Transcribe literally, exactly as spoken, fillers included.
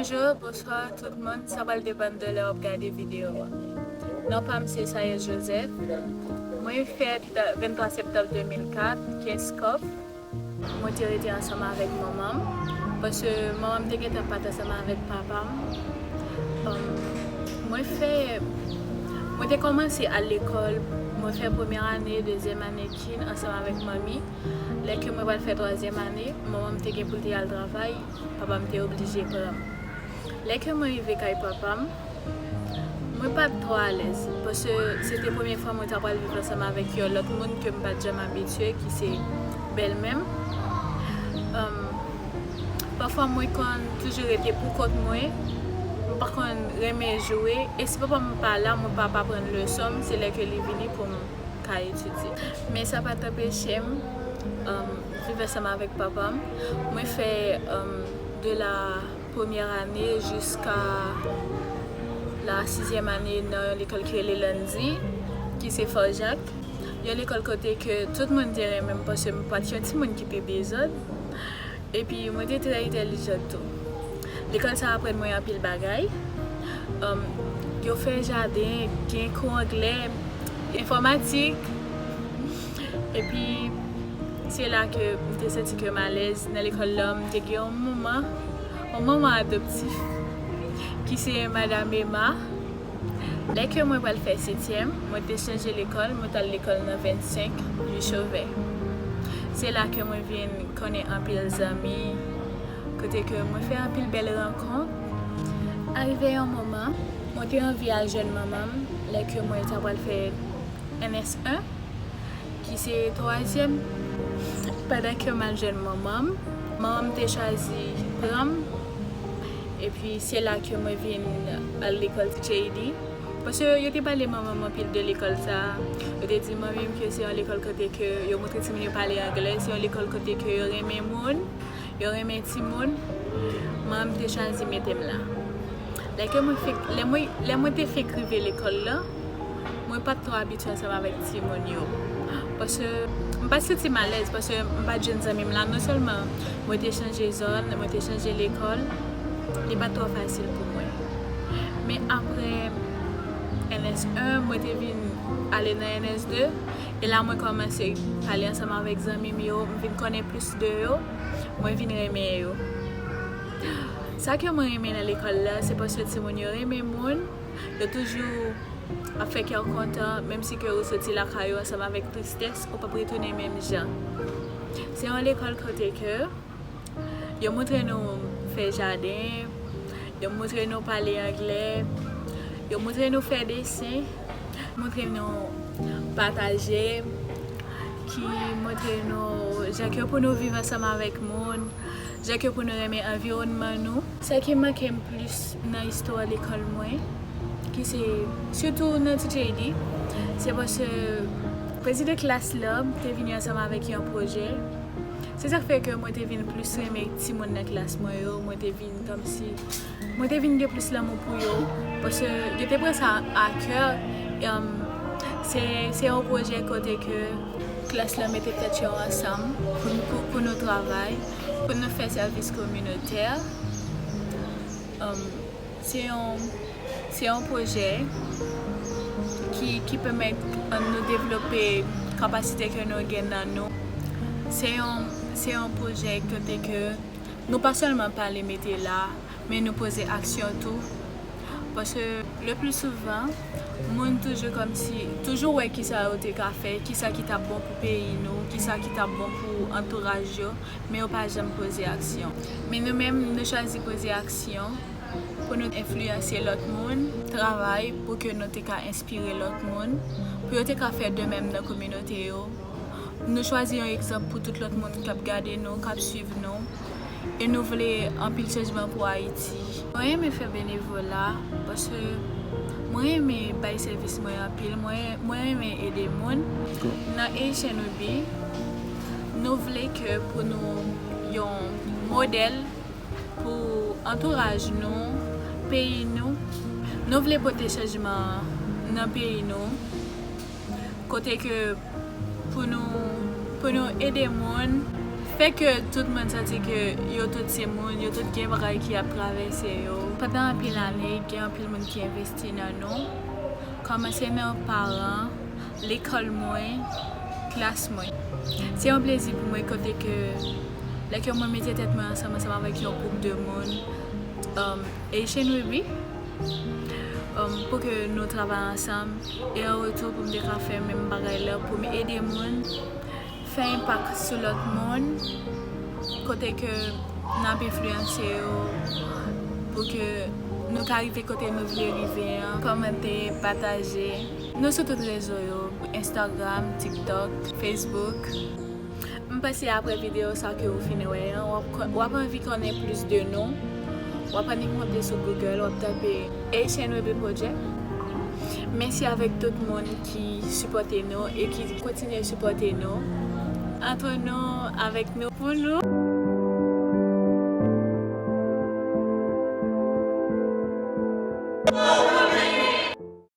Bonjou, bonswa tout moun, sa pral depann de lè w ap gade videyo a. Non pa m se Sayes Joseph. Mwen fèt venntwa septanm de mil kat, Kenskòf. Mwen te rete ansanm avèk manman m, paske manman m te gentan pati ansanm avèk papa m. Um, mwen fè, mwen te kòmanse al lekòl, mwen fè premyè ane, dezyèm ane kin ansanm avèk manmi. Lè ke mwen pral fè twazyèm ane, manman m te gen pou l te al travay, papa m te oblije pran m. Lè ke mwen rive kay papa m, mwen pa t twò alèz, paske se te premye fwa mwen ta pral viv ansanm avèk yon lòt moun ke m pa t janm abitye, ki se bèlmè m. Um, pafwa mwen konn toujou rete pou kont mwen, mwen pa konn renmen joure, e si papa m pa la, mwen pa p ap aprann leson m, se lè ke li vini pou m ka etidye. Men sa pa t anpeche m, um, viv ansanm avèk papa m. Mwen fè, um, de la premyè ane jiska la sizyèm ane nan yon lekòl ki rele Landy, ki se Fò Jak. Yon lekòl kote ke tout moun te renmen m paske m pa t yon timoun ki te dezòd. Epi mwen te trè entèlijan tou. Lekòl sa a aprann mwen anpil bagay. Um, yo fè jaden, gen kou anglè, enfòmatik. Epi se la ke m te santi ke m alèz nan lekòl la. M te gen yon manman, yon manman adoptif ki se Madam Emma. Lè ke mwen pral fè setyèm, mwen te chanje lekòl, mwen t al lekòl nan vennsenk rue Chauvin. Se la ke mwen vin konnen anpil zanmi, kote ke mwen fè anpil bèl rankont. Arive yon moman, mwen te anvi al jwenn manman m, lè ke mwen ta pral fè N S en, ki se twazyèm. Pandan ke m al jwenn manman m, manman m te chwazi pran m, epi se la ke mwen vin al lekòl T J D. Paske yo te pale manman m anpil de lekòl sa a. Yo te di manmi m ke se yon lekòl kote ke yo montre timoun yo pale anglè, se yon lekòl kote ke yo renmen moun, yo renmen timoun. Manman m te chwazi mete m la. Lè ke mwen fenk, lè mwen, lè mwen te fenk rive lekòl la, mwen pa t twò abitye ansanm avèk timoun yo. Paske m pa t santi m alèz, paske m pa t jwenn zanmi m la. Non sèlman mwen te chanje zòn, mwen te chanje lekòl, li pa t twò fasil pou mwen. Men apre N S en, mwen te vin ale nan N S de, e la mwen kòmanse pale ansanm avèk zanmi m yo, m vin konnen plis de yo, mwen vin renmen yo. Sa ke mwen renmen nan lekòl la, se paske timoun yo renmen moun, yo toujou ap fè kè w kontan, menm si ke ou soti lakay ou ansanm avèk tristès, ou p ap retounen menm jan. Se yon lekòl kote ke yo montre nou fè jaden, yo montre nou pale anglè, yo montre nou fè desen, montre nou pataje, ki montre nou jan ke pou nou viv ansanm avèk moun, jan ke pou nou renmen anviwònman nou. Sa ki make m plis nan istwa lekòl mwen, ki se sitou nan T J D, se paske prezidan klas la te vini ansanm avèk yon pwojè. Se sa k fè ke mwen te vin plis renmen timoun nan klas mwen yo, mwen te vin kòmsi, mwen te vin gen plis lanmou pou yo, paske yo te pran sa a kè. Um, se, se yon pwojè kote ke klas la mete tèt yo ansanm pou, pou, pou nou travay, pou nou fè sèvis kominotè. Um, se yon, se yon pwojè ki, ki pèmèt, uh, nou devlope kapasite ke nou gen nan nou. Se yon, se yon pwojè kote ke nou pa sèlman pale mete la, men nou poze aksyon tou. Paske le pli souvan, moun toujou kòmsi, toujou wè kisa yo te ka fè, kisa ki t ap bon pou peyi nou, kisa ki t ap bon pou antouraj yo, men yo pa janm poze aksyon. Men nou menm, nou chwazi poze aksyon pou nou enfliyanse lòt moun, travay pou ke nou te ka enspire lòt moun, pou yo te ka fè de menm nan kominote yo. Nou chwazi yon egzanp pou tout lòt moun k ap gade nou, k ap swiv nou. E nou vle anpil chanjman pou Ayiti. Mwen renmen fè benevola paske mwen renmen bay sèvis mwen anpil. Mwen, mwen renmen ede moun. Nan Haitian We Be, nou vle ke pou nou yon modèl pou antouraj nou, peyi nou. Nou vle pote chanjman nan peyi nou, kote ke pou nou, pou nou ede moun, Fè ke tout moun santi ke yo tout se moun, yo tout gen bagay ki ap travèse yo. Pandan anpil ane, gen anpil moun ki envesti nan nou. Kòmanse nan paran, lekòl mwen, klas mwen. Se yon plezi pou mwen kote ke lè ke mwen mete tèt mwen ansanm, ansanm avèk yon gwoup de moun, um, Asian Ruby, um, pou ke nou travay ansanm. E an retou pou m te ka fè menm bagay la, pou m ede moun, fè enpak sou lòt moun, kote ke n ap enfliyanse yo, pou ke nou ka rive kote nou vle rive an. Kòmante, pataje. Nou sou tout rezo yo, Instagram, TikTok, Facebook. M panse apre videyo sa ke ou fin wè an, w ap, w ap anvi konnen plis de nou. W ap annik monte sou Google, w ap tape Asian Ruby Project. Mèsi avèk tout moun ki sipòte nou e ki kontinye sipòte nou. Antre nou, avèk nou, pou nou.